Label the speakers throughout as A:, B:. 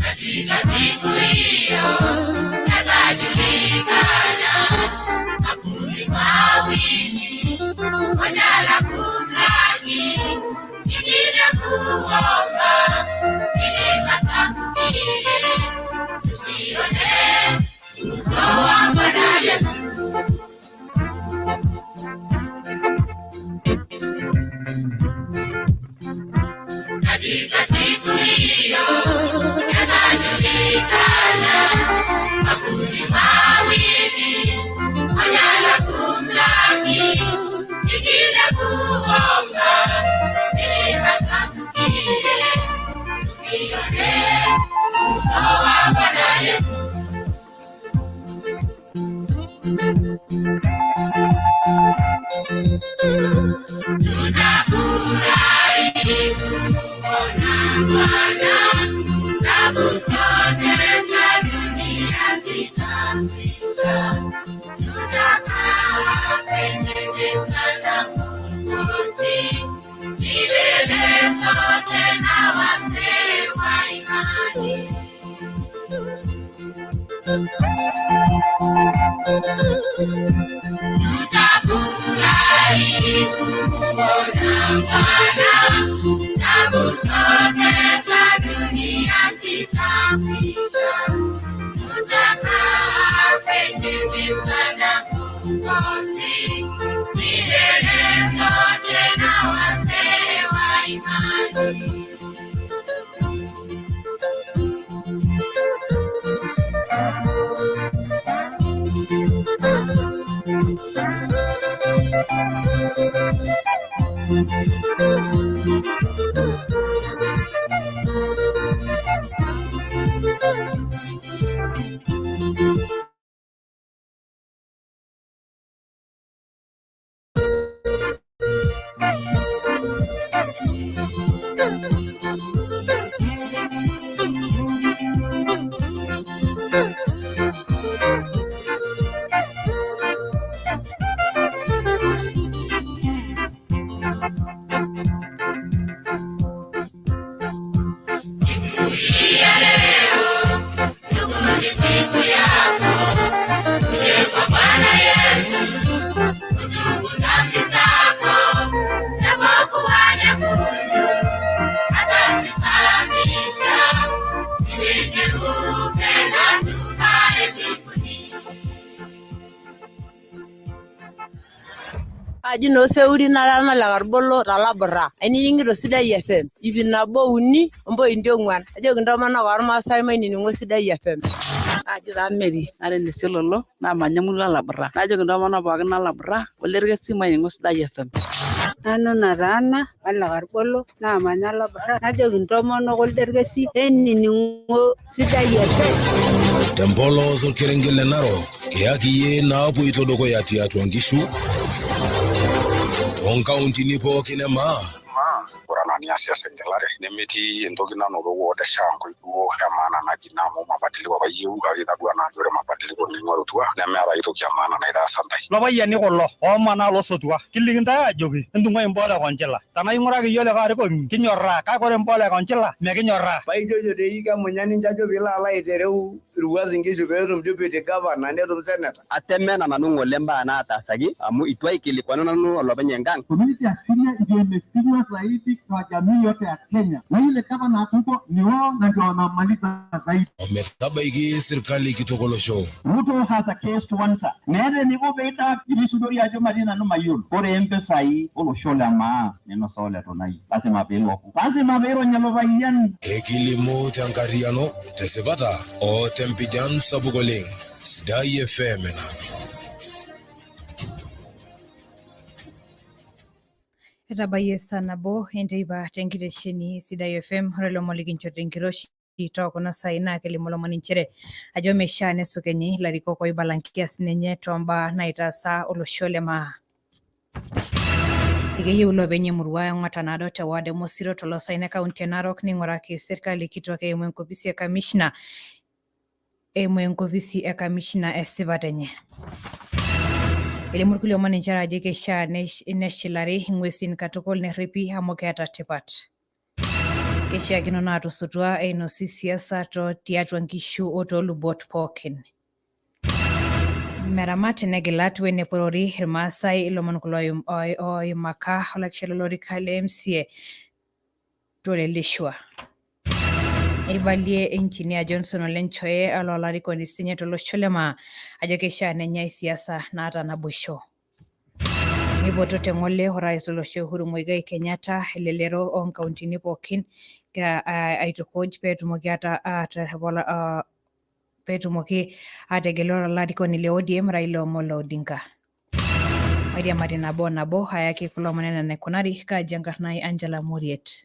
A: Katika siku hiyo yatajulikana makundi mawili, moja la kumlaki, lingine kuomba, ili matangulie tusione uso wa Bwana Yesu. Katika siku hiyo yatajulikana makundi mawili, moja la kumlaki, lingine kuomba, ili matangulie tusione uso wa Bwana Yesu. Tutafurahi kumwona Bwana, tabu zote za dunia zitakwisha. Tutakaa kwenye meza na Mwokozi milele sote na wazee wa imani. Tutafurahi kumwona Bwana, tabu zote za dunia zitakwisha. Tutakaa kwenye meza na Mwokozi milele sote na wazee wa imani. Siku ya leo, ndugu, ni siku yako, uje kwa Bwana Yesu, utubu dhambi zako, japokuwa nyekundu, atazisafisha, ziwe nyeupe na tukae mbinguni.
B: Kaji naa oseuri nara nole talabura ainining'ito Sidai FM 103.4. Ajoki intomonok ormaasai mainining'o Sidai FM.
C: Naaji taa Mary nara ene Sololo naamanya emurua Labura. Najoki intomonok pookin Nalabura olerkesi mainining'o Sidai FM.
D: Nanu Nataana ole Karbolo naamanya Labura najoki intomonok olderkesi enining'o Sidai FM.
E: Tempolos orkerenget le Narok kiyaki iyie naapoito dukuya tiatua nkishu toonkauntini pookin e maa.
F: Ore ena niasiasa engelare nemetii entoki nanotoko te shangwe duo e maana naji naa amu mabadiliko apa iyieu, kake itadua naa ajo ore mabadiliko ning'orutua nemeeta aitoki e maana naitaasa ntae.
G: Lopayiani kulo omanaa losotua kiliki ntae ajoki entung'uai Mpole Konchila tenaa ing'uraki iyiok likae arikoni kinyorraa, kake ore Mpole Konchila mekinyorraa.
H: Paijojo dei kemunya ninche ajo piilo alo aitereu Uasin Gishu peetum deputy governor netum senator.
I: Atemena nanu ng'ole mbaa naataasaki amu itu aikilikuanu nanu olopeny enkang.
J: Community ya Siria ndio imepigwa zaidi kwa jamii yote ya Kenya, na ile gavana huko ni wao na ndio wanamaliza zaidi.
E: Ometabaiki sirkali kitok olosho.
K: Ruto has a case to answer. Meeta eniko peida itisudori ajo matii nanu mayiolo. Ore impisai olosho le maa ninosa ole Tonai. Lazima piiloku. Lazima piirony ilo payian.
E: Ekilimu tenkarriyiano, tesipata o tempijan sapuk oleng. Sidai FM ena.
L: Etabayie saa 1 enteipa tenkitesheni Sidai FM. Ore ilomon likincho tenkiroshi tookuna saai naa kelimu olomoni nchere ajo meishaa nesukenyi ilarikok oibala nkiasin enye toombaa naitaasa olosho le maa. Ekeyieu iloopeny emurua eng'ata naado te ward e Mosiro tolosaen e kaunti e Narok neing'uraki serkali kitok eimu enkopisi e kamishna esipata enye. Elimu irkulie omon nchere ajo keishaa neshilari ing'uesin katukul nerripi amu keeta tipat. Keishiakino naa tosotua einosi siasa tiatua nkishu o toolubot pookin. Meramat negilat weneporori Irmaasai ilomon kulo oimaka olakishia lolorika le MCA Toleleshua. Eibalie Engineer Johnson Ole Nchoe ololarikoni sinye tolosho le maa ajo keishaa nenyai siasa naata naboisho. Neipotote ng'ole orais lolosho Uhuru Muigai Kenyatta elelero oonkauntini pookin egira aitukuj peetumoki peetumoki ategelu olarikoni le ODM Raila Amolo Odinga. Mairiamari nabo o nabo ayaki kulo omon enaa enaikunari kaaji enkarna ai Angela Muriet.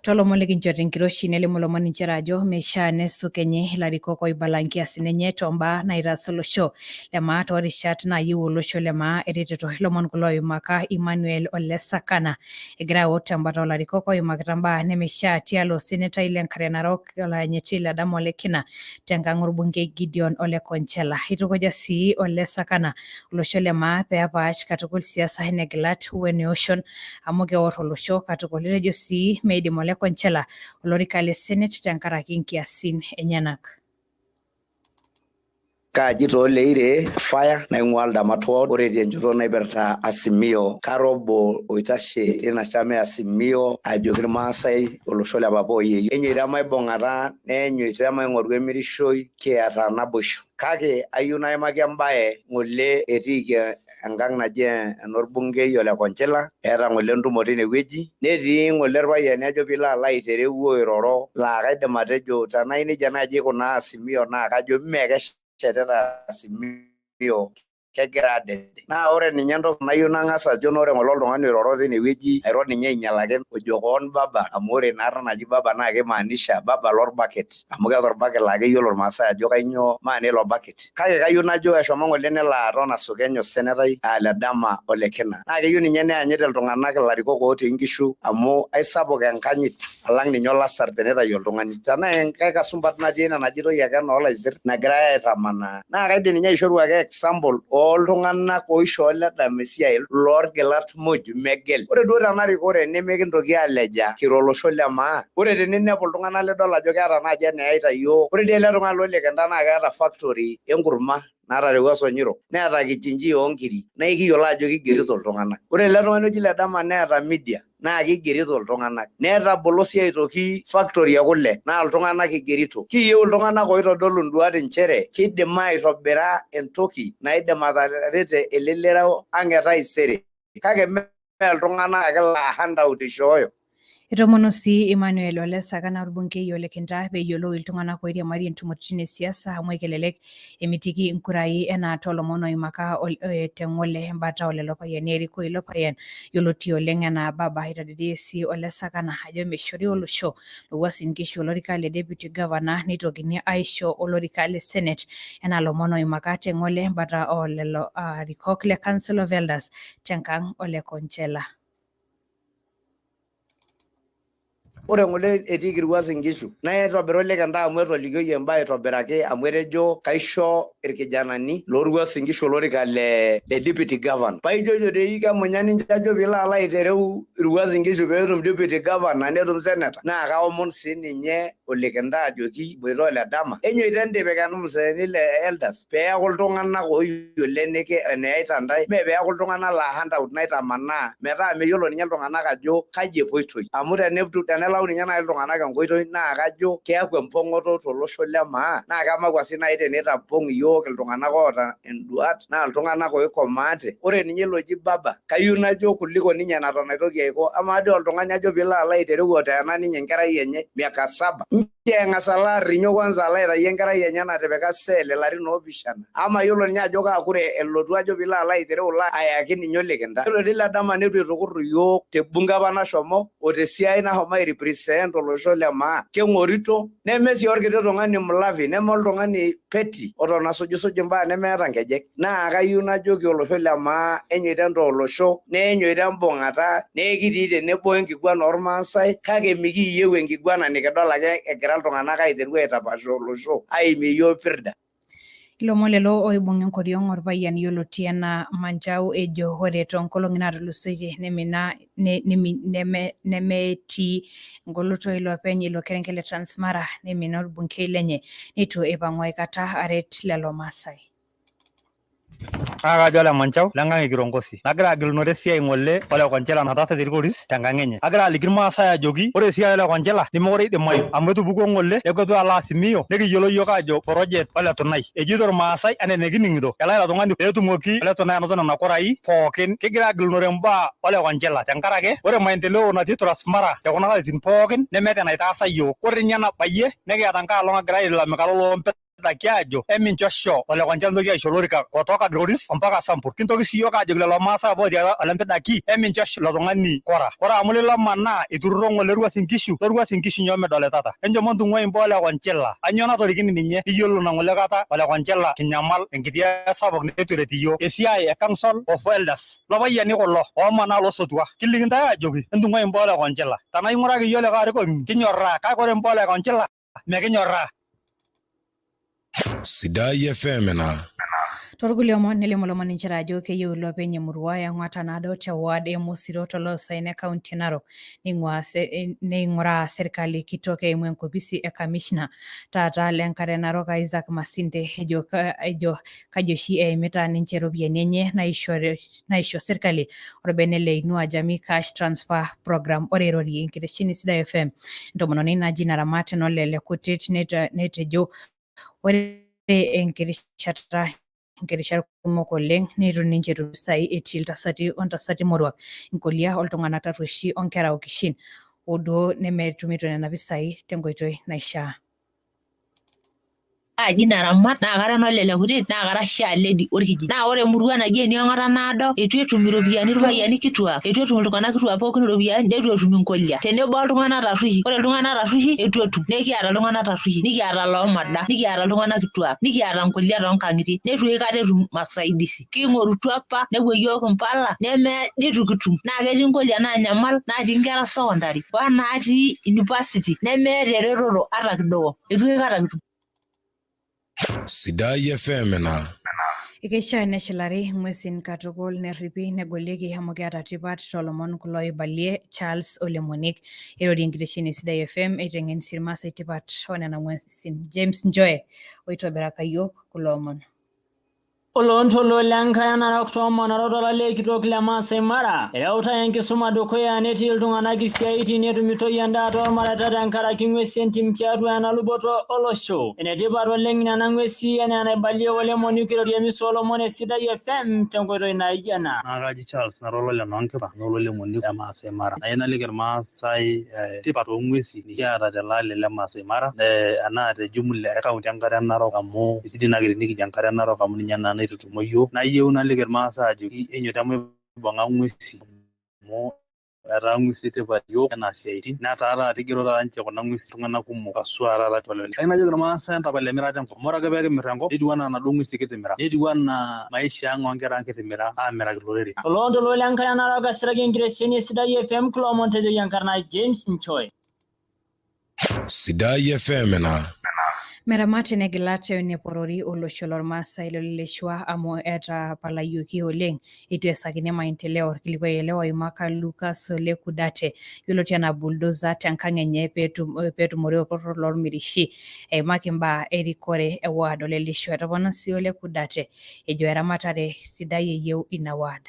L: Toolomon likincho tenkiroshi nelimu lomon inchere ajo meishaa nesukenyi ilarikok oibala nkiasin enye toombaa naitaas olosho le maa toorishat naayieu olosho le maa eretoto. Ilomon kulo oimaka Emmanuel Ole Sakana egira aot tembata olarikok oimakita mbaa nemeishaa tialo osenetai le Nkare Narok olayanyiti Ledama Ole Kina tenkang orbungei Gideon Ole Konchela. Eitukuja sii Ole Sakana olosho le maa pee epaash katukul siasa enegilat weneoshon amu keor olosho katukul. Etejo sii meidim Ole Konchela olorika le Senate tenkaraki nkiasin enyenak.
H: Kaaji too Leire Fire naing'ua Aldamat Ward. Ore tenchoto naipirta Azimio, kara obo oitashe teina shama e Azimio ajoki Irmaasai olosho le papa oyieyio enyoita maibung'ata neenyoita maing'oru emirishoi kiata naboisho. Kake ayieu naimaki embae ng'ole etiiki enkang naji enorbungei Ole Konchila, eeta ng'ole entumo tine wueji, netii ng'ole irpayiani ajo piilo alo aitereu oiroro laa kaidim atejo tenaa nejia naaji aikunaa Azimio naa kajo mee keshetita Azimio kegira adede. Naa ore ninye entoki nayieu nang'as ajo naa ore ng'ole oltung'ani oiroro tine wueji airo ninye ainyalaki ojo koon baba amu ore ina arna naji baba naa keimaanisha baba lorbaket amu keeta orbaket laa keyiolo Irmaasai ajo kainyoo maana ilo baket. Kake kayieu najo eshomo ng'ole nelo aton asukeny osenetai aa Ledama Ole Kina. Naa keyieu ninye neyanyit iltung'anak ilarikok otii nkishu amu aisapuk enkanyit alang ninye olasar tenitayu oltung'ani. Tenaa enkae kasumbat natii ene najitoi ake enaa olaisir nagirai aitamanaa naa kaidim ninye aishoru ake example ooltung'anak oishoo Ledama esiai loorgilat muj megel. Ore duo tena rikore nemikintoki aleja kira olosho le maa. Ore teninepu iltung'anak lidol ajo keeta naaji eneyaita iyiook, ore dii ele tung'ani loo Lekenta naa keeta factory enkurma naata te Wuaso Nyiro, neeta kichinjio oo nkiri naa ekiyiolo ajo kigerito iltung'anak. Ore ele tung'ani oji Ledama neeta media naa kigerito iltung'anak. Netabolo sii aitoki factory e kule naa iltung'anak igerito. Kiyieu iltung'anak oitodolu induat inchere kidim aitobira entoki naidim atareto elelero ang' e taisere kake mee iltung'anak ake laa handout ishooyo.
L: Etoomono sii Emmanuel Ole Sakana orbungei Ole Kintaa pee eyiolou iltung'anak oiriamarie ntumoritin e siasa amu ekelelek emitiki inkurai enaa toolomon oimaka te ng'ole embata olelo payiani erikoo ilo payian yioloti oleng enaa Baba. Eitadedeyie sii Ole Sakana ajo meishori olosho le Uasin Gishu olorika le Deputy Governor neitokini aisho olorika le Senate enaa lomon oimaka te ng'ole embata oo lelo arikok le Council of Elders tenkang Ole Konchela.
H: Ore ng'ole etiiki Uasin Gishu naitobira Ole Kenta amu etolikioyie imbaa aitobiraki amu etejo kaisho irkijanani loo Uasin Gishu olorika le deputy governor. Paa ijojo doi kemunya ninche ajo piilo alo aitereu Uasin Gishu peetum deputy governor netum senator naa kaomon sii ninye Ole Kenta ajoki boita o Ledama enyoito entipik irmuseeni le elders peeku iltung'anak ooyiolo eneyaita ntae mee peeku iltung'anak laa handout naitamanaa metaa meyiolo ninye iltung'anak ajo kaji epuoitoi amu tenelau ninye naaji iltung'anak enkoitoi naa kajo keeku empong'oto tolosho le maa naa kemakua sii naaji tenitapong iyiook iltung'anak oota induat naa iltung'anak oikomaate. Ore ninye ilo oji Baba kayieu najo kuliko ninye enaton aitoki aiko amaa dii oltung'ani ajo piilo alo aitereu oteena ninye enkerai enye miaka saba Nchoo eng'as alo arrinyo kwanza alo aitayu enkerai enye natipika cell ilarin oopishana. Amaa iyiolo ninye ajo kaa kura elotu ajo piilo alo aitereu ilo ayaki ninye Olekinta. Yiolo dii Ledama neitu eitukuru iyiook te bunge apa nashomo o te siai nashomo ai represent olosho le maa. Keng'orito neme sii orkiti tung'ani mlafi neme oltung'ani petty oton asujisuj imbaa nemeeta nkejek. Naa kayieu najoki olosho le maa enyoito entoo olosho neenyoito embung'ata naa ekitii tenebo enkiguana oormaasai kake mikiiyieu enkiguana nikidol ake egira iltung'anak aiteru aitapashaa olosho aimie iyiook pirda.
L: Ilomon lelo oibung'a enkoriong orpayian yioloti anaa Manjau ejo ore toonkolong'i naatulusoitie nemina nemetii engoloto iloopeny ilo kerenket le Transmara neimina orbungei lenye neitu eipang'u aikata aret lelo Maasai.
G: Naa kajo ole Manchau lenkang' e Kirongosi. Nagira agilunore esiai ng'ole ole Konchila nataasa te Kilgoris tenkang' enye. Agira aliki Irmaasai ajoki ore esiai ole Konchila nemekure eidimayu amu etupukuo ng'ole nekwatu alo Azimio nikiyiolo iyiook ajo project ole Tunai. Ejito Irmaasai enaa enikining'ito elo ilo tung'ani pee etumoki ole Tunai anoto nena kurai pookin. Kigira agilunore imbaa ole Konchila tenkaraki ore maendeleo natii Transmara te kuna katitin pookin nemeeta enaitaasa iyiook. Ore ninye enabayie nikiata enkae olong' egira ailalamika loloompet daki aajo eminchosho ole Konchila ntoki aisho olorika kutoka Kilgoris ompaka Sambur. Kintoki sii iyiook aajoki lelo Maasai apa otii Olempidaki eminchosho ilo tung'ani kura. Ore amu lilo omanaa eiturruro ng'ole Uasin Ngishu, lorua Uasin Ngishu nyoo midolitata. Enchomo ntung'uai imbaa ole Konchila. Anyoo natorikine ninye iyiolo ina ng'ole kata ole Konchila kinyamal enkiti sapuk neitu eret iyiook. Esiai e Council of Elders. Lopayiani kulo oomanaa losotua. Kiliki ntae aajoki entung'uai imbaa ole Konchila. Tenaa ing'uraki iyie olikae arikoni kinyorraa kake ore imbaa ole Konchila mekinyorraa.
E: Sidai FM ena.
L: Torkulie omon nelimu olomoni nchere ajo keyieu iloopeny emurua eng'uata naado te ward e Mosiro toloosaen e kaunti e Narok neing'uaa neing'uraa serkali kitok eimu enkopisi e kamishna taata le nkare Narok Isaac Masinde ejo ejo kaji oshi eimita ninche iropiyiani enye naisho serkali orbene le Inua Jamii Cash Transfer Program. Ore eirorie enkitesheni Sidai FM entomononi naji naramat enolele kutit netejo ore enkirishata nkirishat kumok oleng neitu ninche etum mpisai etii iltasati ontasati moruak, inkolia oltung'anak tarrueshi onkera okishin hoo duo nemetumito nena pisai tenkoitoi naishaa.
M: Aji naramat naa kara enolele kutit naa kara chairlady orkijiji. Naa ore emurua naji eniong'ata naado eitu etum iropiyiani irpayiani kituak, eitu etum iltung'anak kituak pookin iropiyiani neitu etum inkolia tenebo oltung'anak tarrueshi. Ore iltung'anak tarrueshi eitu etum. Nekiata iltung'anak tarrueshi, nikiata loomada, nikiata iltung'anak kituak, nikiata nkolia toonkang'itie neitu aikata etum masaidisi. King'orutua apa nepuo iyiook impala neme neitu kitum. Naa ketii nkolia naanyamal natii inkera sokondari o natii university nemeeta eretoto ata kidogo. Eitu aikata kitum.
E: Sidai FM ena.
L: Ekeishaa neshilari ng'uesin katukul nerripi negolieki amu keeta tipat toolomon kulo oibalie Charles Ole Monik. Eirorie enkitesheni e Sidai FM eiteng'en sii Irmaasai tipat oo nena ng'uesin. James Njoe oitobiraka yiok kulo omon.
N: Oloontoluo le Nkare Narok toomanarot olale kitok le Maasai Mara, ereutai enkisuma dukuya netii iltung'anak isiaitin netumitoi endaa toolmareita tenkaraki ng'wesi entim tiatua ena luboto olosho. Enetipat oleng nena ng'wesi enaa enaibalie Ole Monique eirorie emisa oolomon e Sidai FM tenkoitoi naijo ena.
O: Naa kaji Charles nara olole Noonkipa naa olole Monique le Maasai Mara. Nayieu naliki Irmaasai tipat oo ng'uesi nikiata tele ale le Maasai Mara anaa te jumla e kaunti enkare e Narok amu eisidai naake tenikijo enkare e Narok amu ninye naa naitutumo iyiook. Nayieu naliki Irmaasai ajoki enyoito emaibung'a ng'uesi amu etaa ng'uesi etipat iyiook enaa siaitin netaa taata eigero taata ninche kuna ng'uesi iltung'anak kumok haswa taata tolelo. Kayieu najoki Irmaasai entapal emirata enkop amu ore ake pee kimir enkop netiu enaa enaduo ng'uesi kitimira netiu enaa maisha ang' oonkera ang' kitimira aamiraki olorere.
N: Oloontoluo le Nkare Narok esiraki enkitesheni e Sidai FM Kilomon tejoki enkarna James Nchoe.
E: Sidai FM ena.
L: Meramat negila neporori olosho lormaasai loleleshua amu etapalayioki oleng eitu esakini maendeleo. Orkilikuai ele oimaka Lucas Ole Kudate yioloti anaa Bulldozer tenkang enye peetumore olporor lormirishi eimaki imbaa erikore e ward oleleshua. Etopona sii Ole Kudate ejo eramatare sidai eyieu ina ward.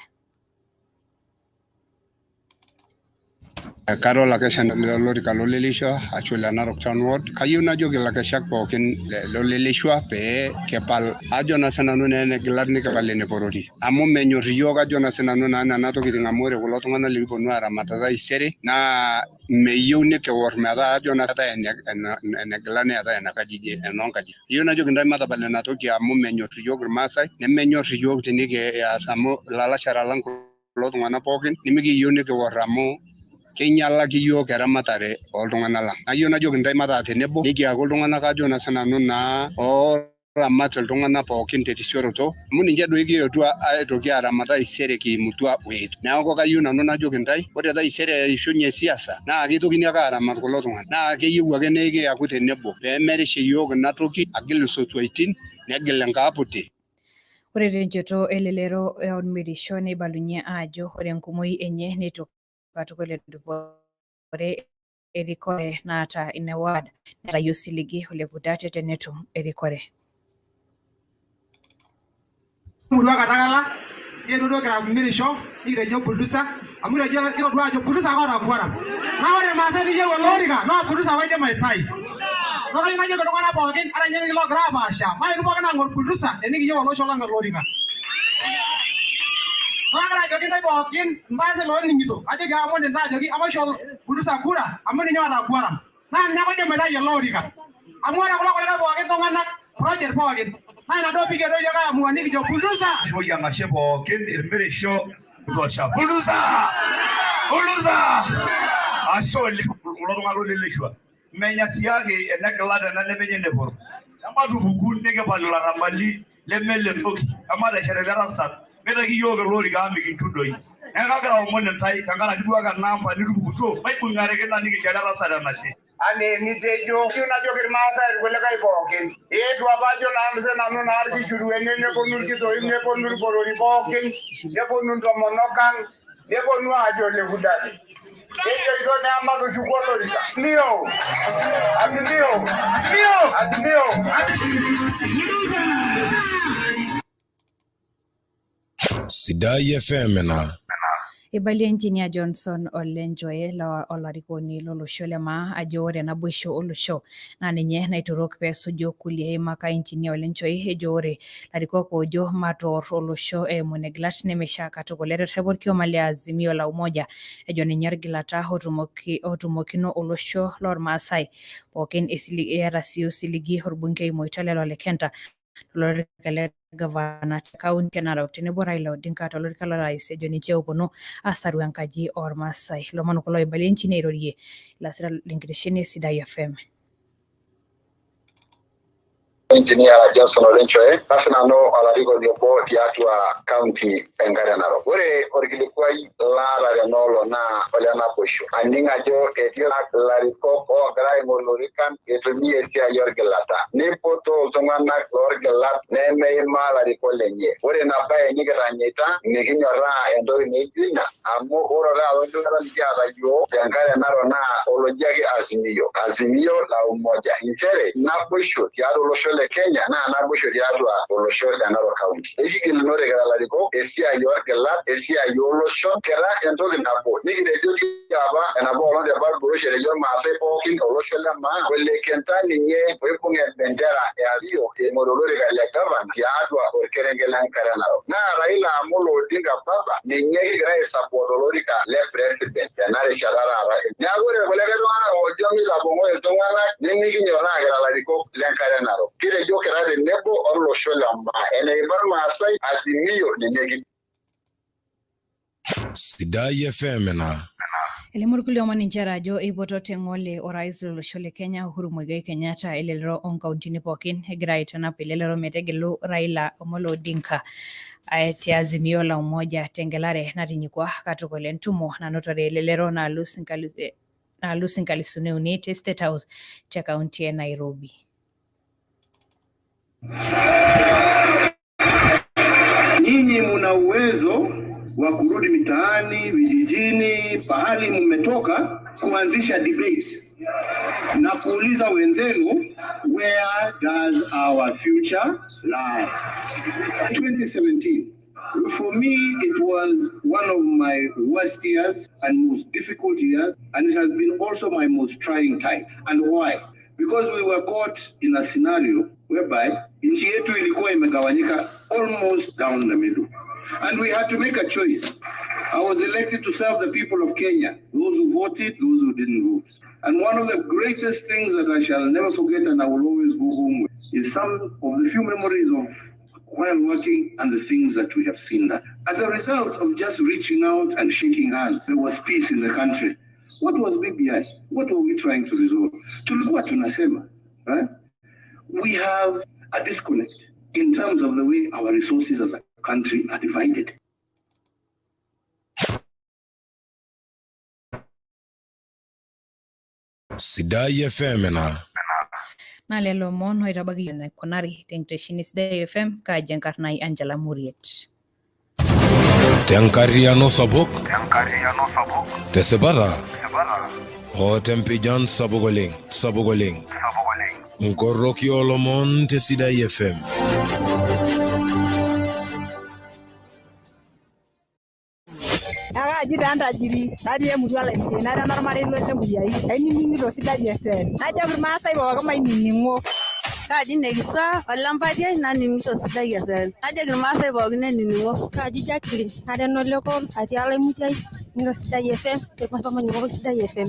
P: Kara olakeshani lolorika loleleshua ashu le Narok Town Ward. Kayieu najoki ilakeshak pookin loleleshua pee kipal ajo naa sinanu naa enegilat nikipal eneporori amu menyor iyiook ajo naa sinanu naa nena tokitin amu ore kulo tung'anak likiponu aramat taisere naa meyieu nikiwor metaa ajo naa eetae enegila neetae enoonkajijik. Eyieu najoki intae matapal ina toki amu menyor iyiook irmaasai nemenyor iyiook tenikias amu ilalashera lang kulo tung'anak pookin nimikiyieu nikiwor amu keinyialaki iyiook eramatare ooltung'anak lang. Nayieu najoki intae mataa tenebo nikiaku iltung'anak ajo naa sinanu naa oo Oramat iltung'anak pookin terisioroto amu ninche doi kilotu aitoki aramat taisere kiimutua oetu. Neeku kayieu nanu najoki intae ore taisere eishunye siasa naa kitokini ake aramat kulo tung'anak naa keyieu ake naa ekiaku tenebo pee merishe iyiook ina toki agil isotuaitin negil inkaaputi.
L: Ore tenchoto elelero ormirisho neibalunye aajo ore enkumoi enye neitu katukul edupore erikore naata ina ward netayio osiligi Ole Kudate tenetum erikore.
Q: Murua Katakala, kietuo kira mirisho, nikitejo Buldusa, amu kitejo kitodua ajo Buldusa ake oota kuaram. Naa ore Maasai niyieu ele orika naa Buldusa ake oidim aitai. Naa kayieu najoki iltung'anak pookin ata ninye loogira apaasha, mayetu pookin aang'or Buldusa tenikiyieu olosho lang ele orika. Naa kagira ajoki intae pookin Irmaasai looning'ito, ajoki aomon intae ajoki emaisho Buldusa kura amu ninye oota kuaram. Naa ninye ake oidim aitai ele orika. Amu ore kulo kulikae pookin tung'anak project pookin naa ina duo pikietuo yiok aamua nikijo Buldusa.
R: Ashoki enashe pookin irmirisho kutosha. Buldusa! Buldusa! Ashe oleng kulo tung'anak loleleshua. Menya siake enegilata ena nemenya eneporo. Ematupuku nikipal ilarrabali leme ile toki. Emateshet ele tasat mitaki iyiook ele orika amu mikinchu doi. Neeku kagira aomon intae tenkaraki duo ake ena amba nitupukutuo maibung'ariki naa nikincho ele tasat enashe.
S: Anaa enitejo, kayieu najoki Irmaasai irkulikae pookin, eetu apa ajo naa sinanu naa irkishurueni neponu irkitoin neponu irporori pookin neponu intomonok ang neponu aajo Ole Kudate. Kejoito naa matushuku olorika. Azimio! Azimio! Azimio!
E: Sidai FM ena.
L: Eibalie Engineer Johnson Ole Nchoe olarikoni lolosho le maa ajo ore naboisho olosho naa ninye naituruk peesuju kulie. Eimaka Engineer Ole Nchoe ejo ore larikok oojo matoor olosho eimu negilat nemeishaa katukul. Eterrepa orkioma le Azimio la Umoja ejo ninye orgilata otumokino olosho lormaasai pookin eeta sii osiligi orbungei Moitalel Ole Kenta tolorika le gavana te kaunti e Narok tenebo Raila Odinga tolorika lorais ejo ninche ooponu asaru enkaji oormaasai. Lomon kulo oibalie engineer airorie ilasirak lenkitesheni e Sidai FM.
F: Engineer Johnson Ole Nchoe, kas nanu olarikoni obo tiatua county enkare Narok. Ore orkilikuai laata tena olong naa ole naboisho. Aning ajo etii ilarikok oogira aing'oru ilorikan eitumia esiai orgilata. Neipotoo iltung'anak loorgilat nemeimaa ilarikok lenye. Ore ina bae nikitanyaita mikinyoraa entoki naijo ina amu ore taata orgilata likiata iyiook tenkare Narok naa oloji ake Azimio. Azimio la Umoja. Nchere naboisho tiatua olosho le Kenya naa naboisho tiatua olosho le Narok County. Ekigilunore kira ilarikok esiai orgilat, esiai ooloshon kira entoki nabo. Nikitejo apa enapa olong te Barbarosh etejo Irmaasai pookin olosho le maa ole Kenta ninye oibung embendera e Azimio eing'oru olorika le gavana tiatua orkerenket le Nkare Narok. Naa Raila Amolo Odinga baba ninye kigira aisupport olorika le president tena rishata taata. Neeku ore kulikae tung'anak oojo mitapong'oi iltung'anak nemikinyoraa kira ilarikok le Nkare Narok. Kitejo kira tenebo olosho le maa. Eneiba Irmaasai Azimio ninye kitii.
E: Sidai FM ena.
L: Elimu irkulie omon inchere ajo eipoto teng'ole orais lolosho le Kenya Uhuru Muigai Kenyatta elelero oonkauntini pookin egira aitanap elelero metegelu Raila Amolo Odinga te Azimio la Umoja tengelare natinyikua katukul. Entumo nanotore elelero naalus inkalisuni uni te State House te kaunti e Nairobi.
T: Nyinyi muna uwezo wa kurudi mitaani, vijijini, pahali mmetoka, kuanzisha debate na kuuliza wenzenu, where does our future lie? 2017, for me, it was one of my worst years and most difficult years, and it has been also my most trying time. And why? Because we were caught in a scenario whereby nchi yetu ilikuwa imegawanyika almost down the middle. And we had to make a choice. I was elected to serve the people of Kenya, those who voted, those who didn't vote. And one of the greatest things that I shall never forget and I will always go home with is some of the few memories of while working and the things that we have seen that. As a result of just reaching out and shaking hands, there was peace in the country. What was BBI? What were we trying to resolve? Tulikuwa tunasema, right? We have a disconnect in terms of the way our resources as a country are divided.
E: Sidai FM ena.
L: Naa lelo omon oitabaiki enaikunari tenkitesheni Sidai FM kaaji enkarna ai Angela Muriet.
E: Tenkarriyiano sapuk. Tesipata o tempijan sapuk oleng. Sapuk oleng. Nkoroki oolomon te Sidai FM.
U: Akaaji taa ntajiri natii emurua Laitei nara enormarei lo Lemuyai ainining'ito Sidai FM najoki irmaasai pookin mainining'o.
B: Kaaji nekiswa olempatie naning'ito Sidai FM najoki irmaasai pookin ainining'o.
V: Kaaji Jacqueline nara enolekom atii Olaimutiai ning'ito Sidai FM mainining'o Sidai FM.